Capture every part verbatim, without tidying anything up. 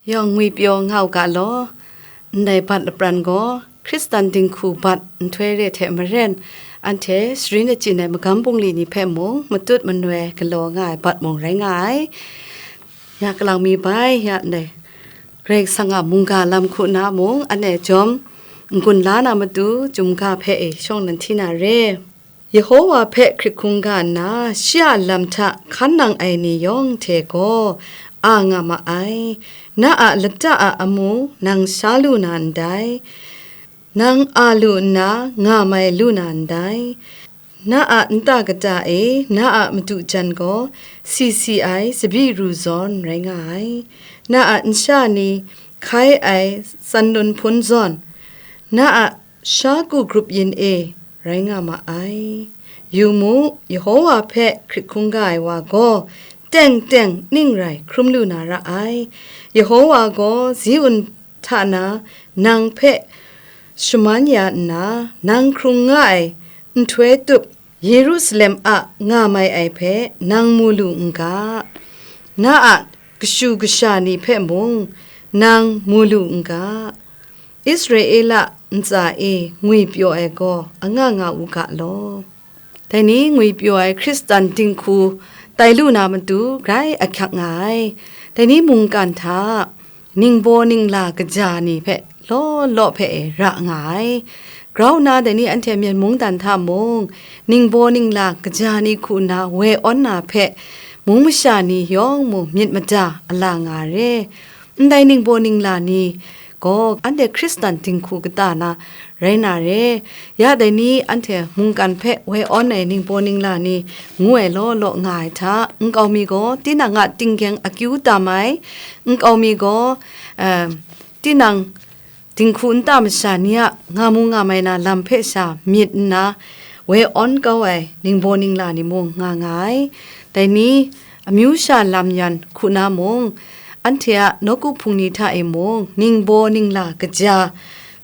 Yawng ngwipyaw nga u ga law, ndai bat lapran gaw Hkristan dinghku bat nhtoi re hte maren, anhte sharin achyin ai magam bungli ni hpe mung matut manoi galaw nga ai bat mung rai nga ai. Ya kalang mi bai, ya ndai Karai Kasang a mungga lam hku na mung, anhte jawm n-gun la na matu, chyum ga hpe e shawng nan hti na re. Yehowa hpe hkrit hkungga nna, shi a lam hta hkan nang ai ni yawng hte gaw a nga ma ai. Na a lata a amu nang sha lu na ndai, nang a lu nna nga mai lu na ndai. Na a nta kata e na a madu jan gaw si si ai tsabyi ru zawn rai nga ai. Na a nsha ni hkai ai tsan nun hpun zawn, na a sha ku grup yin e rai nga ma ai. Yu mu, Yehowa hpe hkrit hkungga ai wa gaw teng teng ning rai hkrum lu na ra ai. Yehowa gaw Ziun hta na nang hpe shaman ya nna, nang hkrung nga ai nhtoi tup Yerusalem a nga mai ai hpe nang mu lu n ga, na a kashu kasha ni hpe mung nang mu lu n ga. Israela ntsa e ngwipyaw ai gaw anga nga u ga law. Dai ni ngwipyaw ai Hkristan dinghku tai lu na matu grai ahkyak nga ai. Dai ni mungkan hta ningbaw ningla kaja ni hpe law law hpe e ra nga ai. Grau nna dai ni anhte Myen mungdan hta mung, ningbaw ningla kaja ni hku nna woi awn na hpe, mung masha ni yawng mung myit mada a la nga re. Ndai ningbaw ningla ni gaw anhte Hkristan dinghku kata na rai na re. Ya dai ni anhte mungkan hpe woi awn ai ningbaw ningla ni ngu ai law law nga ai hta, nkau mi gaw tinang a tinggyeng akyu tam ai, nkau mi gaw, eh, tinang dinghku nta masha ni a nga mu nga mai na lam hpe sha myit nna, woi awn kau ai ningbaw ningla ni mung nga nga ai. Dai ni, amyu sha lam yan hku na mung, anhte a nawku hpung ni hta e mung, ningbaw ningla kaja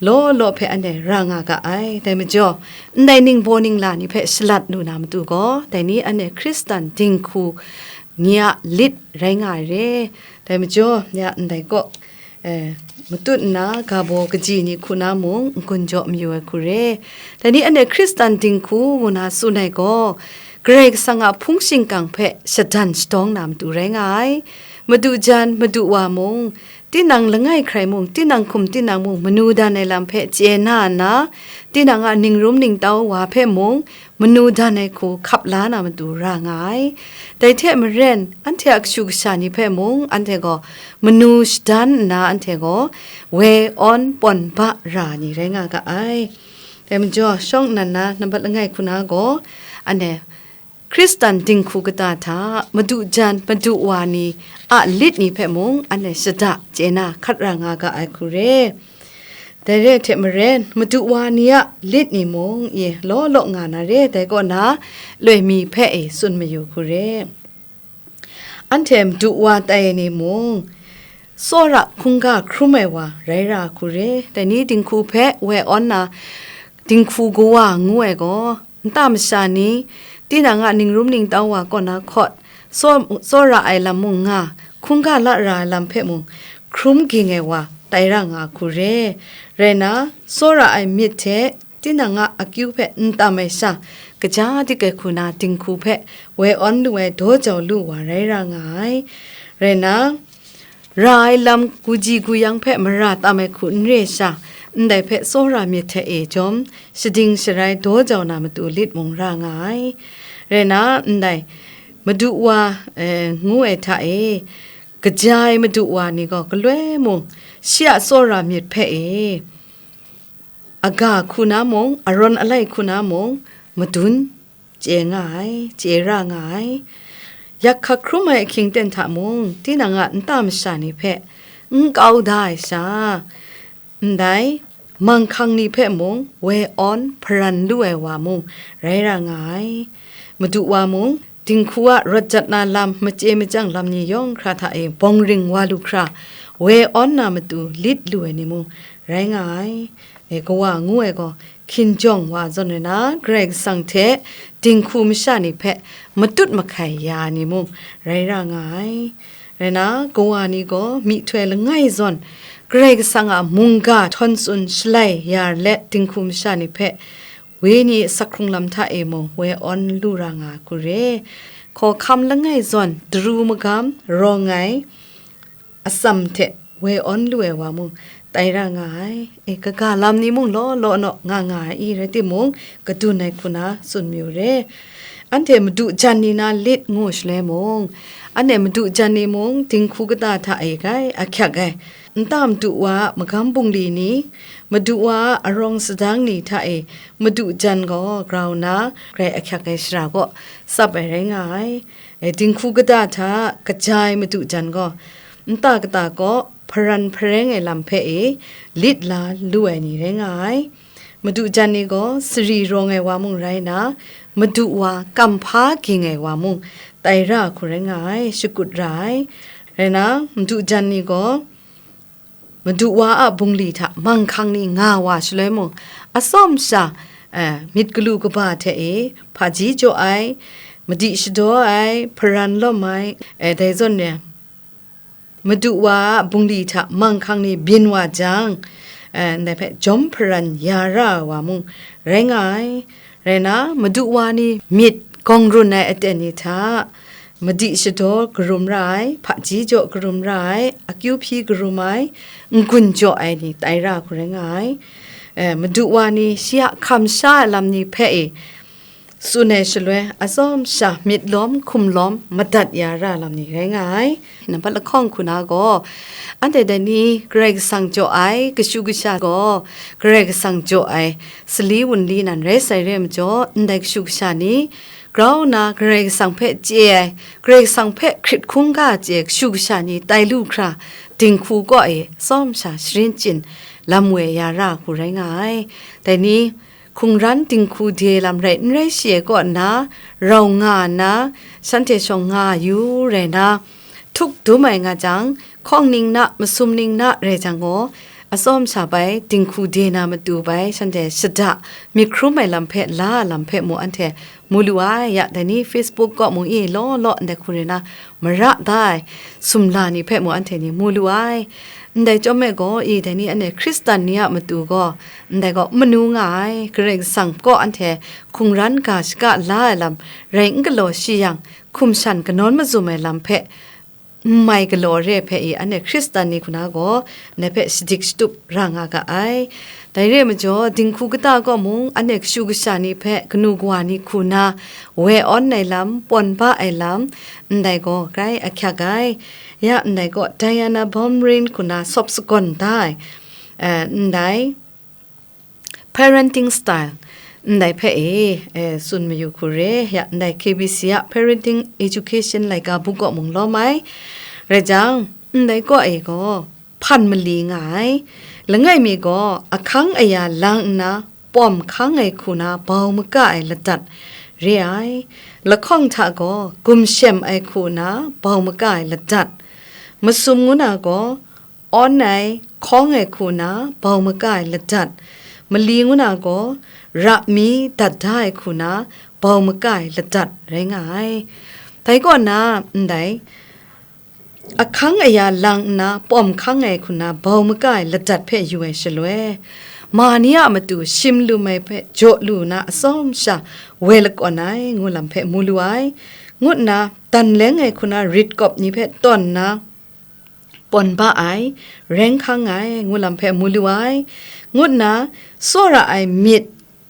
law law hpe anhte ra nga ga ai. Dai majaw, ndai ningbaw ningla ni hpe shalat lu na matu gaw, dai ni anhte Hkristan dinghku ni a lit rai nga ai re. Dai majaw, ya ndai kaw, eh, matut nna ga baw kaji ni hku na mung n-gun jaw mayu ai hku re. Dai ni anhte Hkristan dinghku ngu na tsun ai gaw, Karai Kasang a hpung shingkang hpe shadan shadawng na matu rai nga ai. Madu jan, madu wa mung, tinang langai hkrai mung, tinang hkum tinang mung, manu dan ai lam hpe chye na nna, tinang a ningrum ningtau wa hpe mung, manu dan ai hku hkap la na matu ra nga ai. Dai hte maren, anhte a kashu kasha ni hpe mung, anhte gaw manu shadan nna, anhte gaw woi awn pawn ba ra ni rai nga ga ai. Dai majaw, shawng nnan na nambat langai hku na gaw, anhte Hkristan dinghku kata hta madu jan, madu wa ni a lit ni hpe mung anhte shada chye na hkat ra nga ga ai hku re. Dai re ai hte maren, madu wa ni a lit ni mung e law law nga na re, dai kaw na loi mi hpe e tsun mayu hku re. Anhte madu wa tai ai ni mung, tsawra hkungga hkrum ai wa rai ra hku re. Dai ni dinghku hpe woi awn na, dinghku kawa ngu ai gaw, nta masha ni, tinang a ningrum ningtau wa kaw na hkawt, tsaw-, tsawra ai lam mung nga, hkungga la ra ai lam hpe mung, hkrum ging ai wa tai ra nga hku re. Rai na, tsawra ai myit hte tinang a akyu hpe n tam ai sha, kaja dik ai hku na dinghku hpe woi awn lu ai daw jau lu wa rai ra nga ai. Rai na, ra ai lam guji guyang hpe mara tam ai hku n re sha, ndai hpe tsawra myit hte e jawm, shading sharai daw jau na matu lit mung ra nga ai. Rai na, ndai madu wa, eh, ngu ai hta e, kaja ai madu wa ni gaw galoi mung, shi a tsawra myit hpe e, aga hku na mung, arawn alai hku na mung, madun chye nga ai, chye ra nga ai. Yak hkak hkrum ai ahkying ten hta mung, tinang a nta masha ni hpe n kau da ai sha, ndai manghkang ni hpe mung woi awn hparan lu ai wa mung rai ra nga ai. Madu wa mung, dinghku a rawt jat na lam, machye machyang lam ni yawng hkra hta e bawng ring wa lu hkra, woi awn na matu lit lu ai ni mung rai nga ai. E, kawa ngu ai gaw, hkinjawng wa zawn ai na, Karai Kasang hte dinghku masha ni hpe matut mahkai ya ai ni mung rai ra nga ai. Rai na, kawa ni gaw myihtoi langai zawn, Karai Kasang a mungga htawn tsun shalai ya let dinghku masha ni hpe, wenyi asak hkrung lam hta e mung woi awn lu ra nga hku re. Hkawhkam langai zawn, daru magam rawng ai atsam hte woi awn lu ai wa mung tai ra nga ai. E, kaga lam ni mung law law naw nga nga ai i rai timung, kadun ai hku na tsun mayu re. Anhte madu jan ni na lit ngu shaloi mung, anhte madu jan ni mung dinghku kata hta e grai ahkyak ai. Nta madu wa a magam bungli ni, madu wa a arawng sadang ni hta e madu jan gaw grau na grai ahkyak ai shara kaw tsap ai rai nga ai. E, dinghku kata hta kaja ai madu jan gaw, nta kata kaw hparan hpareng ai lam hpe e lit la lu ai ni rai nga ai. Madu jan ni gaw sari rawng ai wa mung rai na, madu wa kamhpa ging ai wa mung tai ra hku rai nga ai, shakut ra ai. Rai na, madu jan ni gaw madu wa a bungli hta manghkang ni nga wa shaloi mung, atsawm sha, eh, myit galu kaba hte e hpaji jaw ai, madi shadaw ai, hparan lawm ai, eh, dai zawn re, madu wa a bungli hta manghkang ni byin wa jang, eh, ndai hpe jawm hparan ya ra ai wa mung rai nga ai. Rai na, madu wa ni myit gawng run ai aten ni hta, madi shadaw karum ra ai, hpaji jaw karum ra ai, akyu hpyi karum ai, n-gun jaw ai ni tai ra hku rai nga ai. Eh, madu wa ni shi a hkam sha ai lam ni hpe e, tsun ai shaloi, atsawm sha myit lawm hkum lawm madat ya ra lam ni rai nga ai. Nambat lahkawng hku na gaw, anhte dai ni Karai Kasang jaw ai kashu kasha gaw, Karai Kasang jaw ai sali wunli nan rai sai re ai majaw, ndai kashu kasha ni grau nna Karai Kasang hpe chye ai, Karai Kasang hpe hkrit hkungga chye ai kashu kasha ni tai lu hkra, dinghku kaw e tsawm sha sharin chyin lam woi ya ra hku rai nga ai. Dai ni, hkungran dinghku de lam rai n rai shi ai kaw nna, rau nga nna, shanhte shawng nga yu rai na, htuk dum ai nga jang, hkawng ning na, masum ning na rai jang gaw, atsawm sha bai dinghku de na matu bai shanhte shada myit hkrum ai lam hpe, la ai lam hpe mu anhte mu lu ai. Ya, dai ni Facebook kaw mung e law law ndai hku re na, mara da ai, sumla ni hpe mu anhte ni mu lu ai. Ndai chyawm e gaw, i dai ni anhte Hkristan ni a matu gaw, ndai gaw manu nga ai, Karai Kasang kaw anhte hkungran ga shaka la ai lam rai n galaw shi yang, hkum shan kanawn mazum ai lam hpe, n mai galaw re ai hpe i, anhte Hkristan ni hku na gaw, ndai hpe shadik shatup ra nga ga ai. Dai re ai majaw, dinghku kata kaw mung, anhte kashu kasha ni hpe kanu kawa ni hku na woi awn ai lam, pawn ba ai lam, ndai gaw grai ahkyak ai. Ya ndai gaw Diana Baumrind hku na sawp sagawn da ai, eh, ndai parenting style, ndai hpe e, eh, tsun mayu hku re. Ya ndai K B C a parenting education laika buk kaw mung lawm ai. Rai jang, ndai kaw e gaw, hpan mali nga ai. Langai mi gaw ahkang aya lang nna pawm hkang ai hku na bau maka ai ladat re ai. Lahkawng hta gaw gumshem ai hku na bau maka ai ladat. Masum ngu na gaw awn ai, hkawng ai hku na bau maka ai ladat. Mali ngu na gaw ra mi dat da ai hku na bau maka ai ladat rai nga ai. Dai kaw na ndai, ahkang aya lang nna pawm hkang ai hku na bau maka ai ladat hpe yu ai shaloi, ma ni a matu shim lum ai hpe jaw lu na atsawm sha woi lakawn ai ngu lam hpe mu lu ai, ngut nna dan leng ai hku na rit kawp ni hpe tawn nna pawn ba ai, reng hkang ai ngu lam hpe mu lu ai, ngut nna tsawra ai myit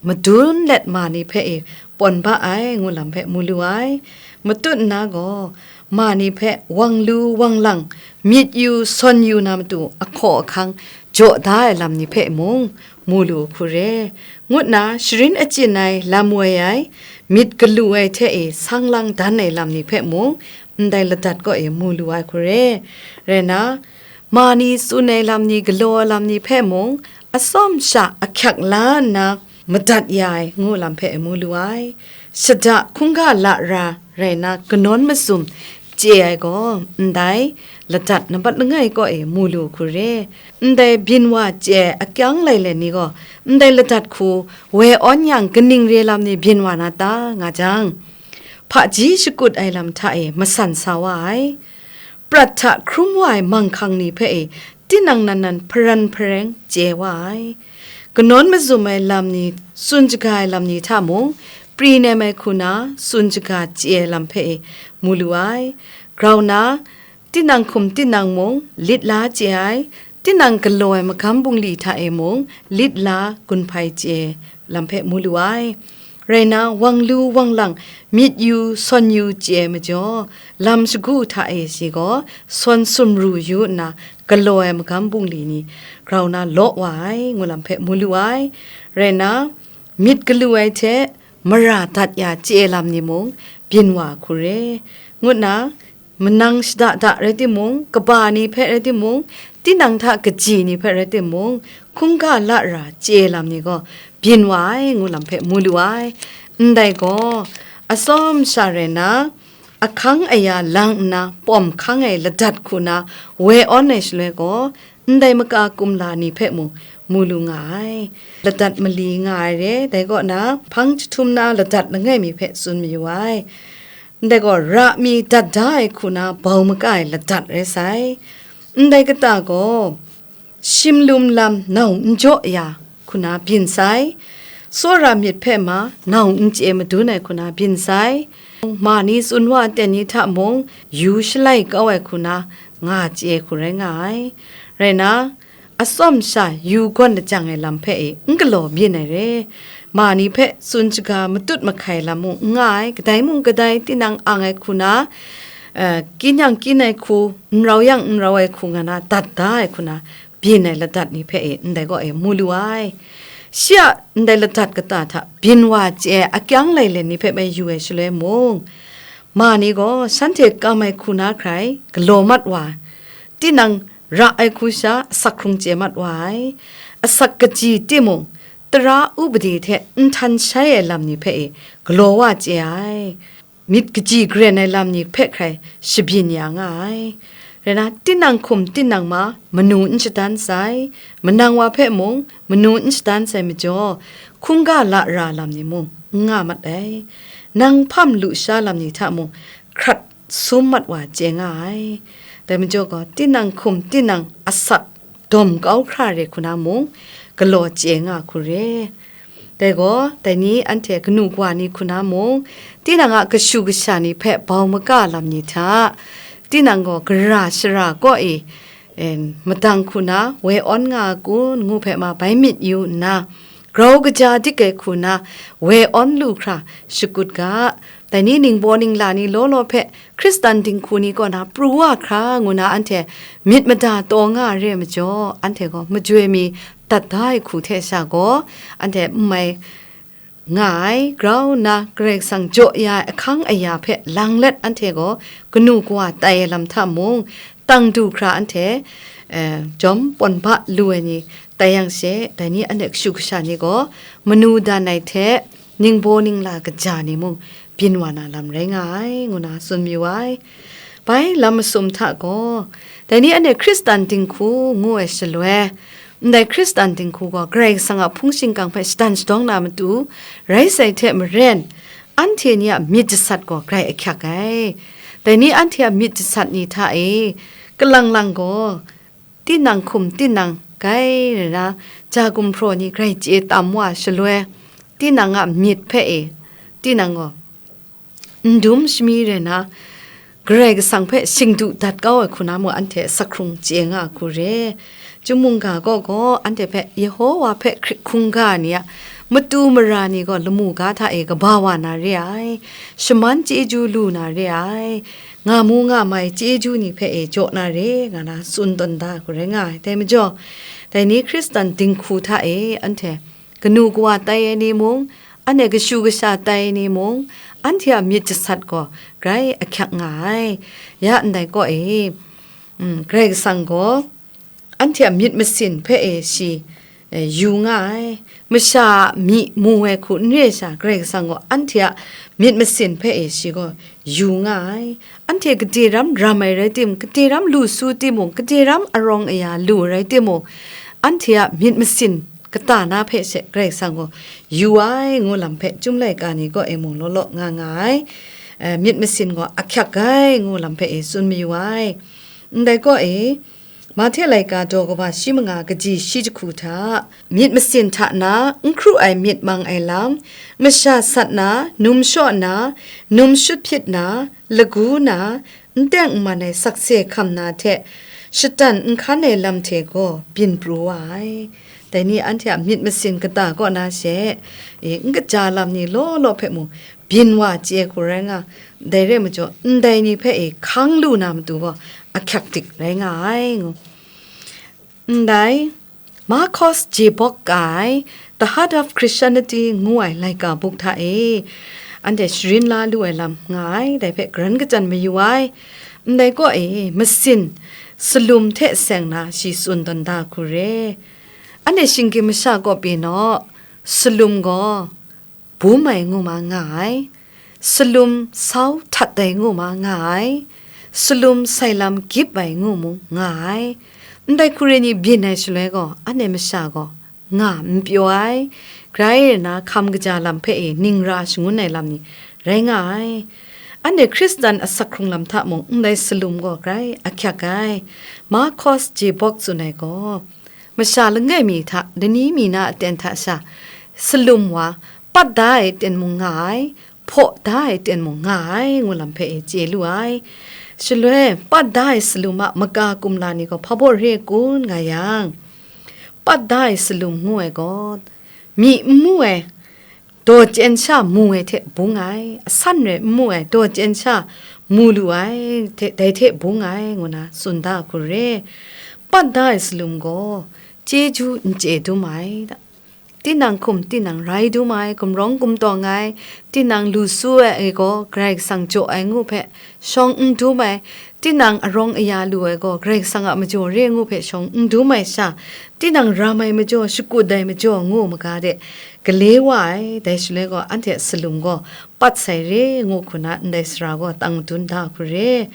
madun let ma ni hpe e pawn ba ai ngu lam hpe mu lu ai. Matut nna gaw, ma ni hpe wang lu wang lang, myit yu sawn yu na matu ahkaw ahkang jaw da ai lam ni hpe mung mu lu hku re. Ngut nna sharin achyin ai, lam woi ai, myit galu ai hte e sang lang dan ai lam ni hpe mung ndai ladat kaw e mu lu ai hku re. Rai nna, ma ni tsun ai lam ni, galaw ai lam ni hpe mung atsawm sha ahkyak la nna madat ya ai ngu lam hpe mu lu ai. Shada hkungga lara rai nna kanawn mazum chye ai gaw ndai ladat nambat langai kaw e mu lu hku re. Ndai byin wa chye ai akyang lailai ni gaw ndai ladat hku woi awn yang kaning re lam ni byin wa na ta nga jang, hpaji shakut ai lam hta e masan sa wa ai. prat hta hkrum wa ai manghkang ni hpe e, tinang nan nan hparan hpareng chye wa ai. Kanawn mazum ai lam ni, tsun shaga ai lam ni hta mung, pri nem ai hku na tsun shaga chye ai lam hpe e mu lu ai. Grau na, tinang hkum tinang mung lit la chye ai, tinang galaw ai magam bungli hta e mung lit la gun hpai chye ai lam hpe mu lu ai. Rai na, wang lu wang lang, myit yu sawn yu chye ai majaw, lam shagu hta e shi gaw sawn sumru yu nna, galaw ai magam bungli ni grau na law wa ai, ngu lam hpe mu lu ai. Rai na, myit galu ai hte mara dat ya chye ai lam ni mung byin wa hku re, ngu nna, manang shada da rai timung, kaba ni hpe rai timung, tinang hta kaji ni hpe rai timung, hkungga la ra chye lam ni gaw byin wa ai, ngu lam hpe mu lu ai. Ndai gaw, atsawm sha rai na, ahkang aya lang nna pawm hkang ai ladat hku na woi awn ai shaloi gaw, ndai maka kumla ni hpe mung mu lu nga ai. Ladat mali nga ai re, dai kaw na, hpang jahtum na ladat langai mi hpe tsun mayu ai. Ndai gaw, ra mi dat da ai hku na bau maka ai ladat rai sai. Ndai kata gaw, shimlum lam nau n jaw ya hku na byin sai. Tsawra myit hpe ma nau n chye madun ai hku na byin sai. Ma ni tsun wa aten ni hta mung, yu shalai kau ai hku na nga chye hku rai nga ai. Rai na, atsawm sha yu gawn lajang ai lam hpe e n galaw byin ai re. Ma ni hpe tsun shaga matut mahkai lam mung n nga ai, kadai mung kadai tinang ang ai hku na, eh, kyin yang kyin ai hku, n rau yang n rau ai hku nga na, dat da ai hku na, byin ai ladat ni hpe e ndai gaw e mu lu ai. Shi a ndai ladat kata hta byin wa chye ai akyang lailen ni hpe mai yu ai shaloi mung, ma ni gaw shanhte kam ai hku na hkrai galaw mat wa ai, tinang ra ai hku sha asak hkrung chye mat wa ai, asak kaji timung, tara upade hte nhtan shai ai lam ni hpe e galaw wa chye ai, myit kaji garen ai lam ni hpe hkrai shabyin ya nga ai. Rai na, tinang hkum tinang ma manu n shadan sai, manang wa hpe mung manu n shadan sai majaw, hkungga la ra lam ni mung n nga mat ai. Nang hpam lusha lam ni hta mung hkrat sum mat wa chye nga ai. Dai majaw gaw, tinang hkum tinang asak dawm kau hkra re hku na mung galaw chye nga hku re. Dai gaw, dai ni anhte kanu kawa ni hku na mung, tinang a kashu kasha ni hpe bau maga lam ni hta, tinang gaw gara shara kaw e, en, madang hku na woi awn nga kun ngu hpe ma bai myit yu nna, grau kaja dik ai hku na woi awn lu hkra shakut ga, dai ni ningbaw ningla ni law law hpe Hkristan dinghku ni kaw na pru wa hkra ngu na anhte myit mada taw nga re ai majaw, anhte gaw majoi mi dat da ai hku hte sha gaw, anhte n mai nga ai, grau nna Karai Kasang jaw ya ai ahkang aya hpe lang let anhte gaw kanu kawa tai ai lam hta mung, tang du hkra anhte, eh, jawm pawn ba lu ai ni tai yang she, dai ni anhte kashu kasha ni gaw manu dan ai hte ningbaw ningla kaja ni mung byin wa na lam rai nga ai, ngu na tsun mayu ai. Bai lam masum hta gaw, dai ni anhte Hkristan dinghku ngu ai shaloi, ndai Hkristan dinghku gaw Karai Kasang a hpung shingkang hpe shadan shadawng na matu rai sai hte maren, anhte ni a myit jasat gaw grai ahkyak ai. Dai ni anhte a myit jasat ni hta e, kalang lang gaw, tinang hkum tinang grai rai na, ja gumhpraw ni grai chye tam wa shaloi, tinang a myit hpe e, tinang gaw, n dum shami rai na, Karai Kasang hpe shingdu dat kau ai hku na mung anhte asak hkrung chye nga hku re. Chyum mungga gaw gaw anhte hpe Yehowa hpe hkrit hkungga ni a matu mara ni gaw lamu ga hta e kaba wa na re ai, shaman chyeju lu na re ai, nga mu nga mai chyeju ni hpe e jaw na re nga na tsun tawn da hku rai nga ai. Dai majaw, dai ni Hkristan dinghku hta e anhte kanu kawa tai ai ni mung, anhte kashu kasha tai ai ni mung, anhte a myit jasat gaw grai ahkyak nga ai. Ya ndai kaw e, mm, Karai Kasang gaw anhte a myit masin hpe e shi, eh, yu nga ai. Masha a myi mu ai hku n re ai sha, Karai Kasang gaw anhte a myit masin hpe e shi gaw yu nga ai. Anhte gade ram ram ai rai tim, gade ram lu su timung, gade ram arawng aya lu rai timung, anhte a myit masin kata na hpe she Karai Kasang gaw yu ai ngu lam hpe Chyum laika ni kaw e mung law law nga nga ai. Eh, myit masin gaw ahkyak ai ngu lam hpe e tsun mayu ai. Ndai kaw e, Mahte laika daw kaba shi manga kaji shi jahku hta, myit masin hta na n hkru ai myit mang ai lam, masha sat na, num shaw na, num shut hpyit na, lagu na, n teng n man ai sakse hkam na hte shatan n hkan ai lam hte gaw byin pru wa ai. Dai ni anhte a myit masin kata kaw na she, e, n kaja lam ni law law hpe mung, byin wa chye hku rai nga, dai re ai majaw, ndai ni hpe e hkang lu na matu gaw, ahkyak dik rai nga ai, ngu. Ndai, Marcos J. Bock ka ai The Heart of Christianity ngu ai laika buk hta e, anhte sharin la lu ai lam nga ai, dai hpe garan kachyan mayu ai. Ndai kaw e, masin, salum hte seng na shi tsun tawn da hku re. Anhte shinggyim masha kaw pyi naw, salum gaw, bum ai ngu ma nga ai, salum sau htat ai ngu ma nga ai, salum sai lam gyip ai ngu mung nga ai. Ndai hku re ni byin ai shaloi gaw, anhte masha gaw nga n pyaw ai, grai na hkam kaja lam hpe e ning ra shangun ai lam ni rai nga ai. Anhte Hkristan asak hkrung lam hta mung ndai salum gaw grai ahkyak ai. Marcos J. Bock tsun ai gaw, masha langai mi hta lani mi na aten hta sha, salum wa, pat da ai ten mung nga ai, hpaw da ai ten mung nga ai, ngu lam hpe e chye lu ai. Shaloi, pat da ai salum a maka kumla ni gaw hpa baw re kun nga yang, pat da ai salum ngu ai gaw, myi n mu ai, daw chyen sha mu ai hte bung ai, asan rai n mu ai, daw chyen sha mu lu ai, hte, dai hte bung ai, ngu na tsun da hku re. Pat da ai salum gaw, chyeju n chye dum ai, tinang hkum tinang rai dum ai, gumrawng gumtawng ai, tinang lu su ai gaw Karai Kasang jaw ai ngu hpe shawng n dum ai, tinang arawng aya lu ai gaw Karai Kasang a majaw re ngu hpe shawng n dum ai sha, tinang ram ai majaw, shakut ai majaw ngu maga de, gale wa ai, dai shaloi gaw anhte salum gaw pat sai re ngu hku na ndai sara gaw tang madun da hku re,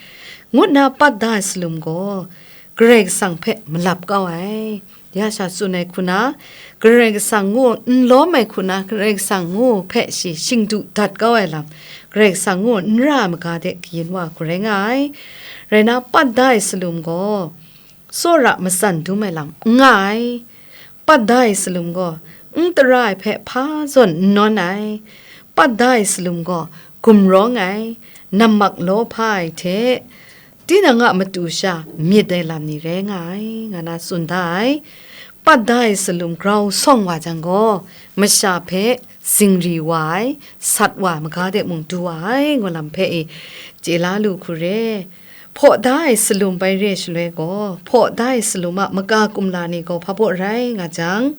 ngut na pat da ai salum gaw Karai Kasang hpe malap kau ai. Ya sha tsun ai hku na, Karai Kasang ngu n lawm ai hku na, Karai Kasang ngu hpe shi shingdu dat kau ai lam, Karai Kasang ngu n ra ai maga de kayin wa hku rai nga ai. Rai na, pat da ai salum gaw, tsawra matsan dum ai lam n nga ai. Pat da ai salum gaw, n tara ai hpe hpa zawn n nawn ai. Pat da ai salum gaw, gumrawng ai, nammak law hpa ai hte, tinang a matu sha myit ai lam ni rai nga ai, nga na tsun da ai. Pat da ai salum grau sawng wa jang gaw, masha hpe zingri wa ai, sat wa ai maga de mung du wa ai, ngu lam hpe e chye la lu hku re. Hpaw da ai salum bai re shaloi gaw, hpaw da ai salum a maka kumla ni gaw hpa baw rai nga jang,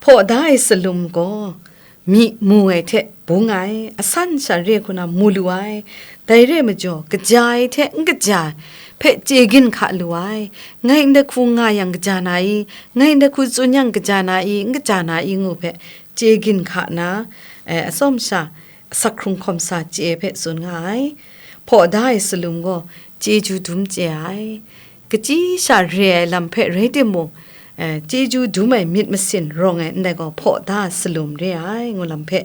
hpaw da ai salum gaw, myi mu ai hte bung ai, asan sha re hku na mu lu ai, dai re ai majaw, kaja ai hte n kaja ai hpe chye ginhka lu ai, ngai ndai hku nga yang kaja na i, ngai ndai hku tsun yang kaja na i, n kaja na i ngu hpe, chye ginhka na, eh, atsawm sha, asak hkrung hkawm sa chye hpe tsun nga ai. Hpaw da ai salum gaw, chyeju dum chye ai. Kachyi sha re ai lam hpe rai timung, eh, chyeju dum ai myit masin rawng ai ndai gaw hpaw da salum re ai, ngu lam hpe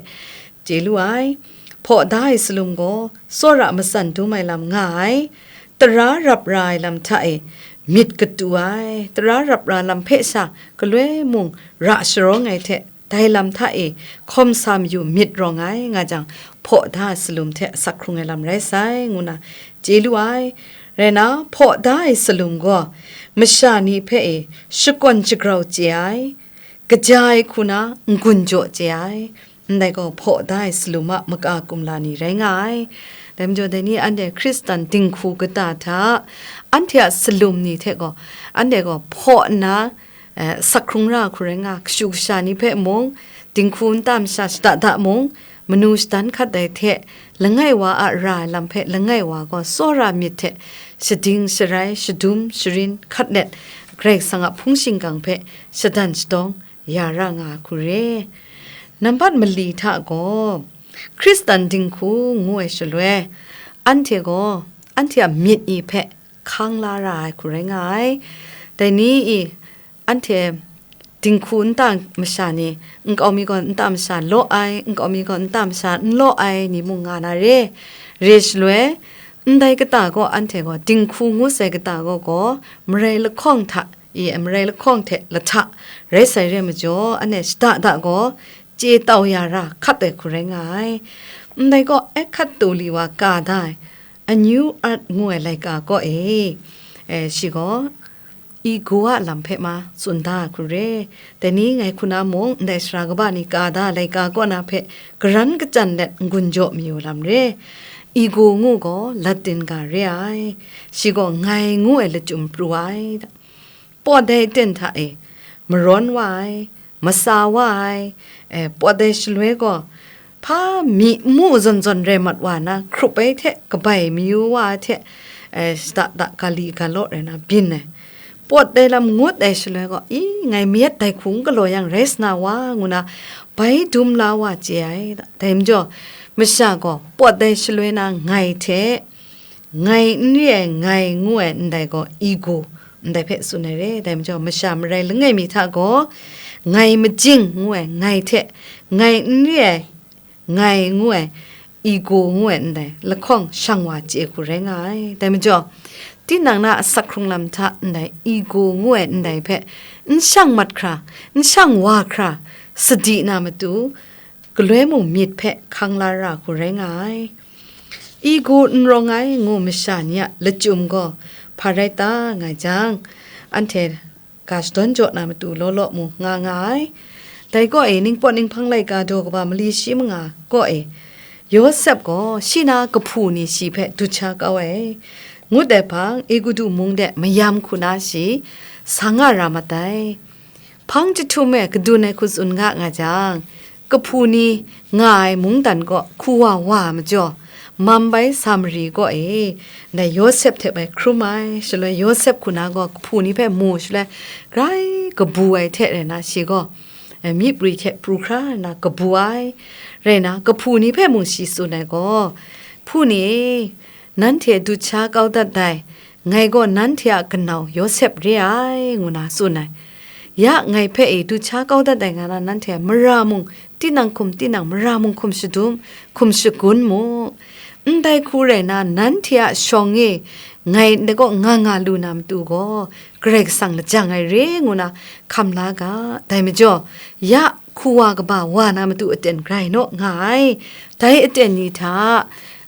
chye lu ai. Hpaw da ai salum gaw, tsawra matsan dum ai lam nga ai. Tara rap ra ai lam hta e myit katu ai. Tara rap ra lam hpe sha galoi mung ra sharawng ai hte, dai lam hta e hkawm sa mayu myit rawng ai nga jang, hpaw da ai salum hte asak hkrung ai lam rai sai, ngu na chye lu ai. Rai na, hpaw da ai salum gaw, masha ni hpe e shakawn shagrau chye ai, kaja ai hku na n-gun jaw chye ai, ndai gaw hpaw da ai salum a maka kumla ni rai nga ai. Dai majaw, dai ni anhte Hkristan dinghku kata hta, anhte a salum ni hte gaw, anhte gaw hpaw nna, eh, sak hkrung ra hku rai nga, kashu kasha ni hpe mung, dinghku nta masha shada da mung, manu shadan hkat ai hte, langai wa a ra ai lam hpe langai wa gaw tsawra myit hte shading, sharai, shadum, sharin, hkat let, Karai Kasang a hpung shingkang hpe shadan shadawng ya ra nga hku re. Nambat mali hta gaw, Hkristan dinghku ngu ai shaloi, anhte gaw, anhte a myit ni hpe hkang la ra ai hku rai nga ai. Dai ni i, anhte dinghku nta masha ni, nkau mi gaw nta masha law ai, nkau mi gaw nta masha n law ai ni mung nga na re. Re shaloi, Ndai kata gaw anhte gaw dinghku ngu sai kata gaw gaw, marai lahkawng hta, e, marai lahkawng hte lahta rai sai re majaw, anhte shada da gaw, chye tau ya ra hkat ai hku rai nga ai. Ndai gaw, Eckhart Tolle wa ka da ai, A New Earth ngu ai laika kaw e, e, shi gaw, Ego a lam hpe ma tsun da hku re. Dai ni ngai hku na mung, ndai sara kaba ni ka da laika kaw na hpe garan kachyan let n-gun jaw mayu lam re. Ego ngu gaw Latin ga re ai. Shi gaw ngai ngu ai lachyum pru ai. Pawt ai aten hta e, marawn wa ai, matsa wa ai, e, pawt ai shaloi gaw, hpa mi mu zawn zawn rai mat wa na, hkrup ai hte kabai mayu wa ai hte, e, shada da gali galaw rai na byin ai. Pawt ai lam ngut ai shaloi gaw, i, ngai mayat dai hku n galaw yang rai sa na wa, ngu na bai dum la wa chye ai. Dai majaw, masha gaw pawt ai shaloi na ngai hte, ngai n re ai ngai ngu ai ndai gaw ego, ndai hpe tsun ai re. Dai majaw, masha marai langai mi hta gaw, ngai majing ngu ai ngai hte, ngai n re ai ngai ngu ai ego ngu ai ndai lahkawng shang wa chye hku rai nga ai. Dai majaw, tinang na asak hkrung lam hta ndai ego ngu ai ndai hpe n shang mat hkra, n shang wa hkra, sadi na matu, galoi mung myit hpe hkang la ra hku rai nga ai. Ego n rawng ai ngu masha ni a lachyum gaw hpa rai ta nga jang, anhte ga shadawn jaw na matu law law mu nga nga ai. Dai kaw e, Ningpawt Ninghpang laika daw kaba mali shi manga kaw e, Yawsep gaw shi na kahpu ni shi hpe dut sha kau ai, ngut ai hpang, Egutu mung de mayam hku na shi sa nga ra mat ai. Hpang jahtum e kadun ai hku tsun nga nga jang, kahpu ni nga ai mungdan kaw hku wa wa ai majaw, mam bai sa mari kaw e, ndai Yawsep hte bai hkrum ai. Shaloi Yawsep hku na gaw kahpu ni hpe mu shaloi, grai kabu ai hte rai na, shi gaw, eh, myi prwi hte pru hkra na kabu ai. Rai na, kahpu ni hpe mung shi tsun ai gaw, "Hpu ni e, nanhte dut sha kau dat dai, ngai gaw nanhte a kanau Yawsep re ai," ngu na tsun ai. Ya ngai hpe e dut sha kau dat dai nga na, nanhte mara mung tinang hkum tinang, mara mung hkum shadum, hkum shagun mu. Ndai hku rai na, nanhte a shawng e ngai ndai kaw nga nga lu na matu gaw, Karai Kasang lajang ai re ngu na hkam la ga. Dai majaw, ya hku wa kaba wa na matu aten grai naw nga ai. Dai aten ni hta,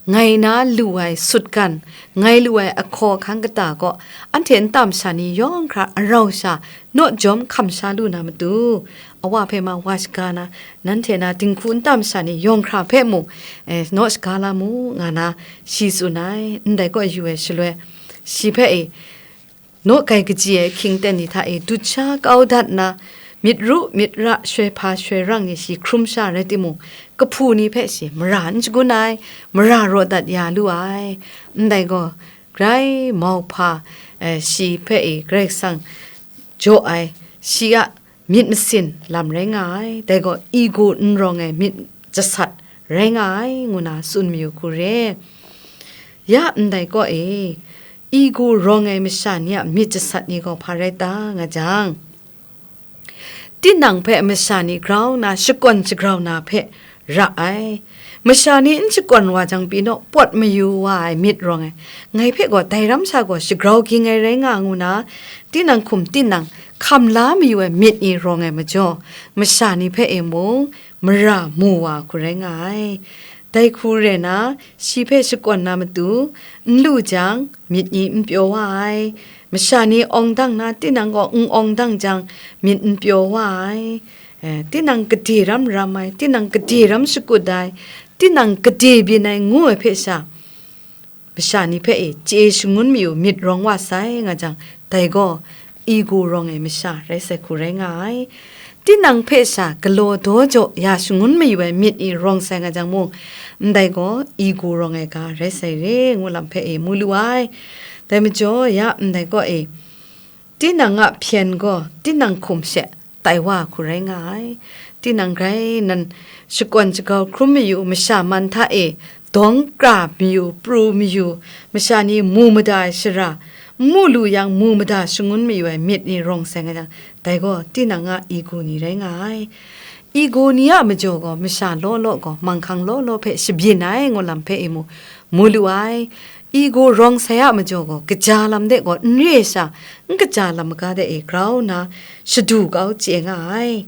ngai na lu ai sutgan, ngai lu ai ahkaw ahkang kata gaw, anhte nta masha ni yawng hkra arau sha, naw jawm hkam sha lu na matu, awa hpe ma wa shaga na, nanhte na dinghku nta masha ni yawng hkra hpe mung, eh, naw shaga la mu, nga na shi tsun ai. Ndai kaw yu ai shaloi, shi hpe e, naw kai kaji ai hkying ten ni hta e dut sha kau dat nna, myit ru myit ra, shoi hpa shoi rang ni shi hkrum sha rai timung, kahpu ni hpe shi mara n shagun ai, mara raw dat ya lu ai. Ndai gaw, grai mauhpa, eh, shi hpe e Karai Kasang jaw ai, shi a myit masin lam rai nga ai, dai gaw ego n rawng ai myit jasat rai nga ai, ngu na tsun mayu hku re. Ya ndai kaw e, ego rawng ai masha ni a myit jasat ni gaw hpa rai ta nga jang, tinang hpe masha ni grau na shakawn shagrau na hpe ra ai. Masha ni n shakawn wa jang pyi naw, pawt mayu wa ai myit rawng ai. Ngai hpe gaw dai ram sha gaw shagrau ging ai rai nga ngu na, tinang hkum tinang hkam la mayu ai myit ni rawng ai majaw, masha ni hpe e mung mara mu wa hku rai nga ai. Dai hku rai na, shi hpe shakawn na matu, n lu jang, myit ni n pyaw wa ai. Masha ni awng dang na, tinang gaw n awng dang jang, myit n pyaw wa ai. Eh, tinang gade ram ram ai, tinang gade ram shakut ai, tinang gade byin ai ngu ai hpe sha, masha ni hpe e chye shangun mayu myit rawng wa sai nga jang, dai gaw ego rawng ai masha rai sai hku rai nga ai. Tinang hpe sha galaw daw jaw ya shangun mayu ai myit ni rawng sai nga jang mung, ndai gaw ego rawng ai ga rai sai re ngu lam hpe e mu lu ai. Dai majaw ya ndai gaw e, tinang a hpyen gaw tinang hkum she tai wa hku rai nga ai. Tinang grai nan shakawn shagau hkrum mayu masha man hta e, dawng kra mayu, pru mayu, masha ni mu mada ai shara, n mu lu yang mu mada shangun mayu ai myit ni rawng sai nga jang, dai gaw tinang a ego ni rai nga ai. Ego ni a majaw gaw masha law law gaw manghkang law law hpe shabyin ai ngu lam hpe e mu, mu lu ai. Ego rawng sai a majaw gaw, kaja lam de gaw n re ai sha, n kaja lam maga de e grau nna shadu kau chye nga ai.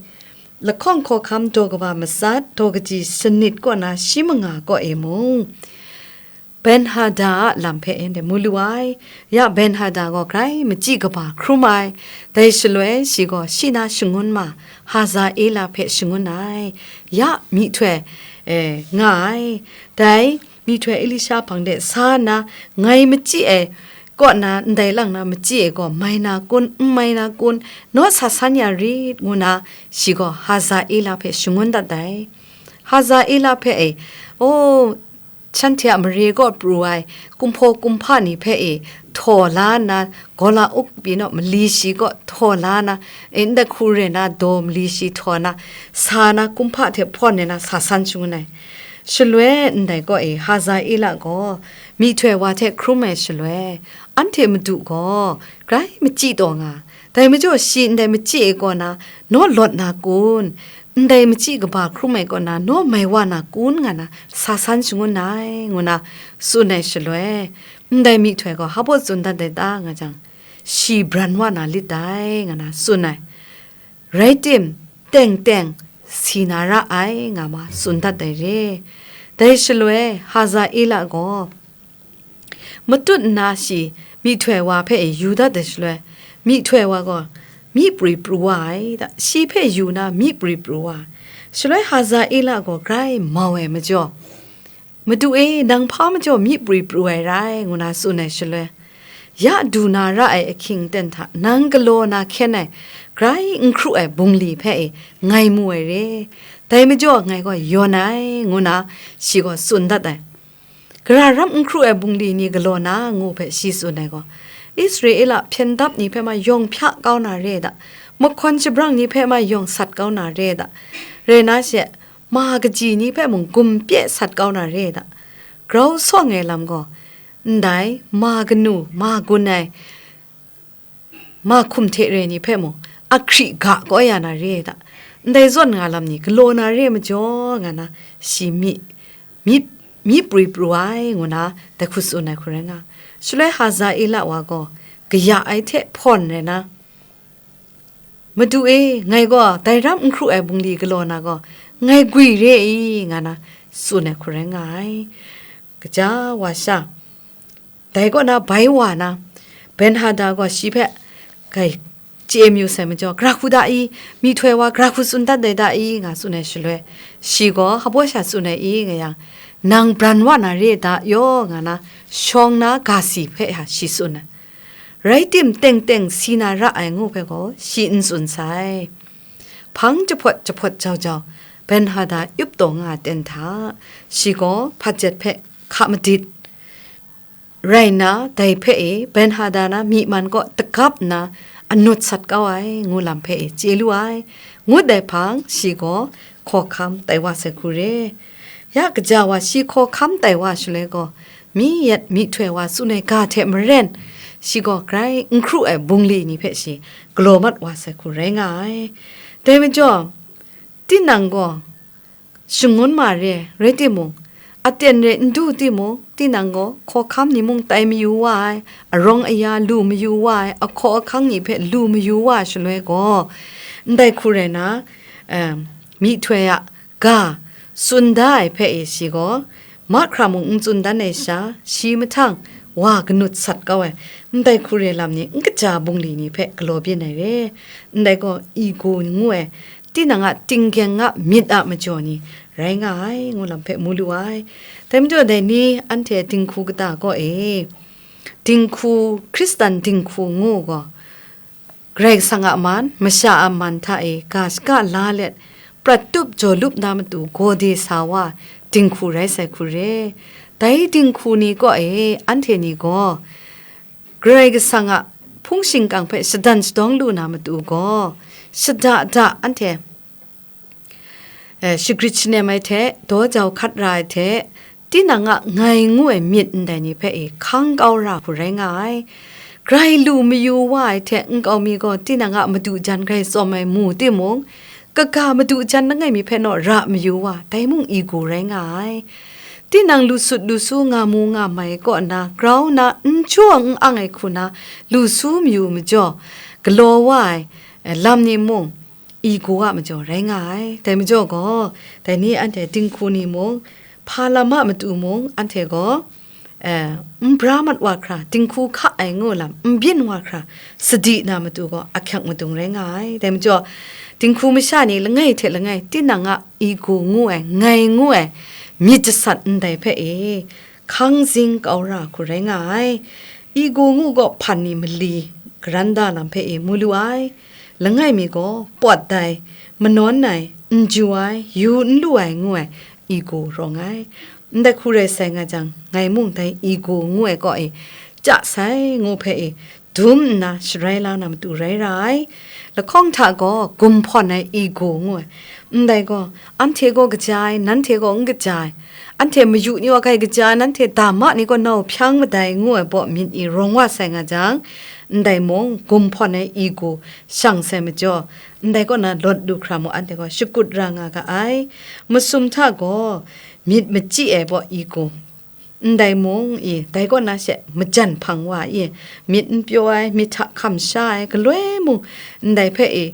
Lahkawng hkawhkam daw kaba matsat, daw kaji sanit kaw na shi manga kaw e mung, Benhada a lam hpe anhte mu lu ai. Ya Benhada gaw grai machyi kaba hkrum ai. Dai shaloi shi gaw shi na shangun ma Hazaela hpe shangun ai. Ya myihtoi, e, nga ai. Dai myihtoi Elisha hpang de sa nna, ngai machyi ai kaw na ndai lang na machyi ai gaw mai na kun, n mai na kun, naw sa san ya rit, ngu na shi gaw Hazaela hpe shangun dat ai. Hazaela hpe e, o, shanhte a mare kaw pru ai kumhpaw kumhpa ni hpe e htaw la nna, Gola Uk pyi naw mali shi kaw htaw la nna, e, ndai hku re na daw mali shi htaw na, sa na kumhpa hte hpawn ai na sa san shangun ai. Shaloi ndai kaw e Hazaela gaw myihtoi wa hte hkrum ai shaloi, anhte madu gaw grai machyi taw nga, dai majaw shi ndai machyi e kaw na naw lawt na kun? Ndai machyi kaba hkrum ai kaw na naw mai wa na kun, nga na sa san shangun ai, ngu na tsun ai shaloi, ndai myihtoi gaw hpa baw tsun dat ai ta, nga jang, shi bran wa na lit dai, nga na tsun ai. Rai tim, teng teng si na ra ai, nga ma tsun dat ai re. Dai shaloi Hazaela gaw, matut nna shi myihtoi wa hpe yu dat ai shaloi, myihtoi wa gaw myi pri pru wa ai da, shi hpe yu na myi pri pru wa ai. Shaloi Hazaela gaw grai mau ai majaw, "Madu e, nang hpa majaw myi pri pru ai rai?" ngu na tsun ai shaloi, "Ya du na ra ai ahkying aten hta nang galaw na hkyen ai, grai n hkru ai bungli hpe e ngai mu ai re. Dai majaw ngai gaw yawn ai," ngu na shi gaw tsun dat ai. Gara ram n hkru ai bungli ni galaw na ngu hpe shi tsun ai gaw, Israela hpyen dap ni hpe ma yawng hpya kau na re da, mahkawn shabrang ni hpe ma yawng sat kau na re da, rai na she, ma kaji ni hpe mung gum pye sat kau na re da, grau sawng ai lam gaw, ndai ma kanu, ma gun ai, ma hkum hte re ni hpe mung, ahkri ga kau ya na re da, ndai zawn nga lam ni galaw na re majaw, nga na shi myi, myi, myi pri pru ai, ngu na dai hku tsun ai hku rai nga. Shaloi Hazaela wa gaw kaya ai hte hpawn rai na, "Madu e, ngai gaw dai ram n hkru ai bungli galaw na gaw, ngai gwi re i?" nga na tsun ai hku rai nga ai. Kaja wa sha, dai kaw na bai wa na, Benhada gaw shi hpe, "Kai, chye mayu sai majaw, gara hku da i? Myihtoi wa gara hku tsun dat ai da i?" nga tsun ai shaloi, shi gaw hpa baw sha tsun ai i, nga yang, "Nang bran wa na re da yaw," nga na, shawng na ga si hpe ya shi tsun ai. Rai tim, teng teng si na ra ai ngu hpe gaw shi n tsun sai. Hpang jahpawt jahpawt jau jau, Benhada yup taw nga ai ten hta, shi gaw hpat jet hpe hka madit rai nna, dai hpe e Benhada na myi man kaw dagap nna anut sat kau ai, ngu lam hpe e chye lu ai. Ngut ai hpang, shi gaw hkawhkam tai wa sai hku re. Ya kaja wa shi hkawhkam tai wa shaloi gaw, mi yet myihtoi wa tsun ai ga hte maren, shi gaw grai n hkru ai bungli ni hpe shi galaw mat wa sai hku rai nga ai. Dai majaw, tinang gaw shangun ma re, rai timung, aten re n du timung, tinang gaw hkawhkam ni mung tai mayu wa ai, arawng aya lu mayu wa ai, ahkaw ahkang ni hpe lu mayu wa ai shaloi gaw, ndai hku rai na, em, myihtoi a ga tsun da ai hpe e shi gaw, mahkra mung n tsun dan ai sha, shi mahtang wa kanut sat kau ai, ndai hku re lam ni n kaja bungli ni hpe galaw byin ai re. Ndai gaw ego ngu ai, tinang a tinggyeng a myit a majaw ni rai nga ai, ngu lam hpe mu lu ai. Dai majaw dai ni anhte dinghku kata kaw e, dinghku, Hkristan dinghku ngu gaw, Karai Kasang a man, masha a man hta e ga shaka la let, prat tup jaw lup na matu gawde sa wa dinghku rai sai hku re. Dai dinghku ni kaw e, anhte ni gaw Karai Kasang a hpung shingkang hpe shadan shadawng lu na matu gaw, shada da anhte, eh, shagrit shanem ai hte, daw jau hkat ra ai hte, tinang a ngai ngu ai myit ndai ni hpe e hkang kau ra hku rai nga ai. Grai lu mayu wa ai hte nkau mi gaw tinang a madu jan grai tsawm ai mu timung, kaga madu jan langai mi hpe naw ra mayu wa, dai mung ego rai nga ai. Tinang lu sut lu su nga mu nga mai kaw na, grau na, n jaw n ang ai hku na, lu su mayu majaw, galaw wa ai, eh, lam ni mung, i gaw a majaw rai nga ai. Dai majaw gaw, dai ni anhte dinghku ni mung, hpa lam a matu mung, anhte gaw, eh, n bra mat wa hkra, dinghku hka ai ngu lam, n byin wa hkra, sadi na matu gaw, ahkyak madung rai nga ai. Dai majaw, dinghku masha ni langai hte langai, tinang a i gaw ngu ai, ngai ngu ai, myit jasat ndai hpe e, hkang zing kau ra hku rai nga ai. I gaw ngu gaw hpan ni mali, garan da lam hpe e mu lu ai. Langai mi gaw pawt dai, manawn ai, n ju ai, yu n lu ai ngu ai, i gaw rawng ai. Ndai hku rai sai nga jang, ngai mung dai i gaw ngu ai kaw e, chya sai ngu hpe e, dum nna sharai la na matu rai ra ai. Lahkawng hta gaw gumhpawn ai i gaw ngu ai. Ndai gaw, anhte gaw kaja ai, nanhte gaw n kaja ai. Anhte mayu ni wa hkai kaja ai, nanhte dama ni gaw nau hpyang madai ngu ai baw myit ni rawng wa sai nga jang, ndai mung gumhpawn ai i gaw shang sai majaw, ndai kaw na lawt lu hkra mung anhte gaw shakut ra nga ga ai. Masum hta gaw myit machyi ai baw i gaw, ndai mung i, dai kaw na she majan hpang wa i, myit n pyaw ai, myit hta hkam sha ai, galoi mung ndai hpe i,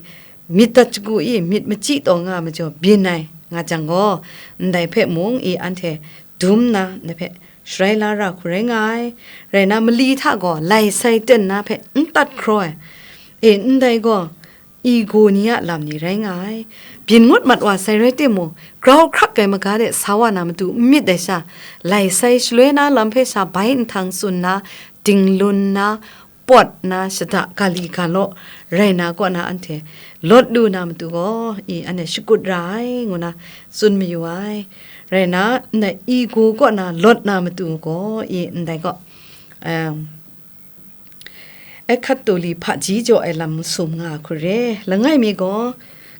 myit dat shagu i, myit machyi taw nga majaw byin ai nga jang gaw, ndai hpe mung i, anhte dum na, ndai hpe sharai la ra hku rai nga ai. Rai na, mali hta gaw lai sai ten na hpe n tat hkraw ai. E, ndai gaw, i gaw ni a lam ni rai nga ai. Byin ngut mat wa sai rai timung, grau hkrak ai maga de sa wa na matu n myit ai sha, lai sai shaloi na lam hpe sha bai nhtang tsun na, dinglun na, pawt na, shada ga li ga law rai na kaw na anhte lawt lu na matu gaw, i anhte shakut ra ai, ngu na tsun mayu ai. Rai na, ndai i gaw kaw na lawt na matu gaw, i ndai gaw, em, Ekatoli hpaji jaw ai lam masum nga hku re, langai mi gaw,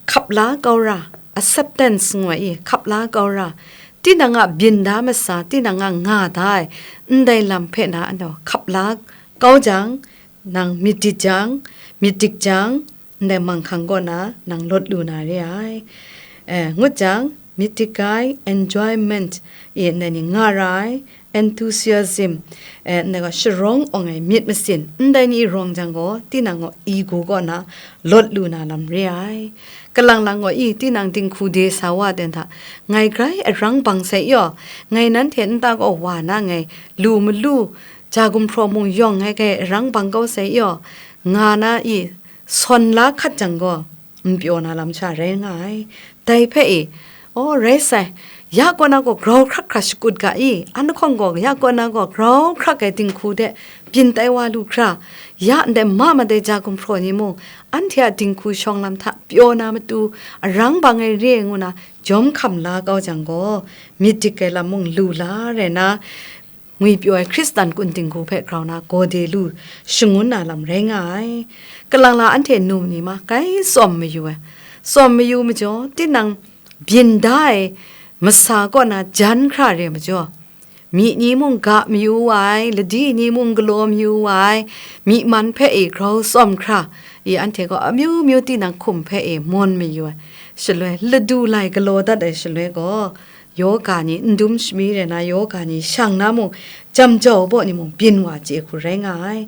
hkap la kau ra, acceptance ngu ai i, hkap la kau ra, tinang a byin da masa, tinang a nga da ai, ndai lam hpe na anhte hkap la kau jang, nang myit dik jang, myit dik jang, ndai manghkang kaw na nang lawt lu na re ai. Eh, ngut jang, myit dik ai, enjoyment, e, ndai ni nga ra ai, enthusiasm, eh, ndai gaw sharawng awng ai myit masin, ndai ni rawng jang gaw, tinang gaw i gaw kaw na lawt lu na lam re ai. Kalang lang gaw i, tinang dinghku de sa wa ten hta, ngai grai arang bang sai yaw, ngai nanhte nta kaw wa na ngai lu malu, ja gumhpraw mung yawng ngai grai arang bang kau sai yaw, nga na i, sawn la hkat jang gaw, n pyaw na lam sha rai nga ai. Dai hpe e, aw, rai sai, ya kaw na gaw grau hkrak hkra shakut ga i, an lahkawng gaw ya kaw na gaw grau hkrak ai dinghku de byin tai wa lu hkra, ya ndai ma madai ja gumhpraw ni mung, anhte a dinghku shawng lam hta pyaw na matu, arang bang ai re ai ngu na, jawm hkam la kau jang gaw, myit dik ai lam mung lu la rai na, ngwipyaw ai Hkristan kun dinghku hpe grau na gaw de lu shangun na lam rai nga ai. Kalang la anhte num ni ma grai tsawm mayu ai. Tsawm mayu majaw, tinang byin da ai masa kaw na jan hkra re majaw, myi ni mung ga mayu wa ai, ladi ni mung galaw mayu wa ai, myi man hpe e grau tsawm hkra, i anhte gaw amyu myu tinang hkum hpe e mawn mayu ai. Shaloi, ladu lai galaw dat ai shaloi gaw, yoga ni n dum shami rai na, yoga ni shang na mung, jam jau baw ni mung byin wa chye hku rai nga ai.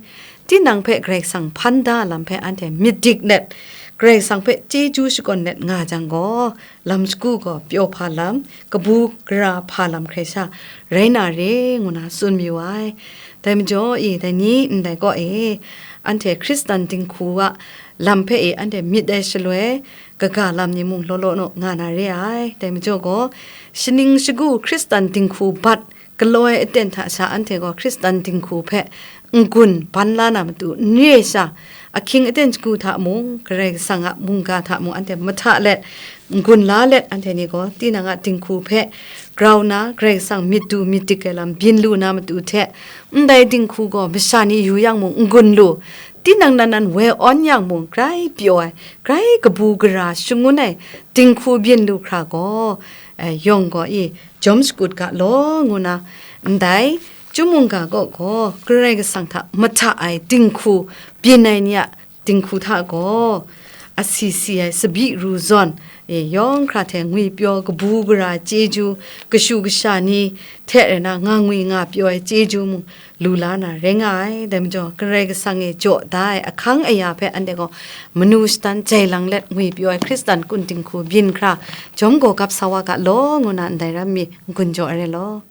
Tinang hpe Karai Kasang hpan da lam hpe anhte myit dik let, Karai Kasang hpe chyeju shakawn let nga jang gaw, lam shagu gaw pyaw hpa lam, kabu gara hpa lam hkrai sha rai na re, ngu na tsun mayu ai. Dai majaw e, dai ni ndai kaw e, anhte Hkristan dinghku a lam hpe e anhte myit ai shaloi, kaga lam ni mung law law naw nga na re ai. Dai majaw gaw, shaning shagu Hkristan dinghku bat galaw ai aten hta sha anhte gaw Hkristan dinghku hpe n-gun ban la na matu n re ai sha, ahkying aten shagu hta mung, Karai Kasang a mungga hta mung anhte mahta let, n-gun la let, anhte ni gaw tinang a dinghku hpe grau na, Karai Kasang myit du myit dik ai lam byin lu na matu hte, ndai dinghku gaw masha ni yu yang mung n-gun lu, tinang nan nan woi awn yang mung, grai pyaw ai, grai kabu gara shangun ai dinghku byin lu hkra gaw, eh, yawng gaw i, jawm shakut ga law, ngu na, ndai, Chyum mungga kaw gaw, Karai Kasang hta mahta ai dinghku byin ai ni a dinghku hta gaw, asi si ai, tsabyi ru zawn, e, yawng hkra hte ngwipyaw, kabu gara chyeju, kashu kasha ni hte rai na, nga ngwi nga pyaw ai chyeju mung lu la na rai nga ai. Dai majaw, Karai Kasang e jaw da ai ahkang aya hpe anhte gaw manu shadan jai lang let ngwipyaw ai Hkristan kun dinghku byin hkra, jawm gaw gap sa wa ga law, ngu na ndai ram mi n-gun jaw ai rai law.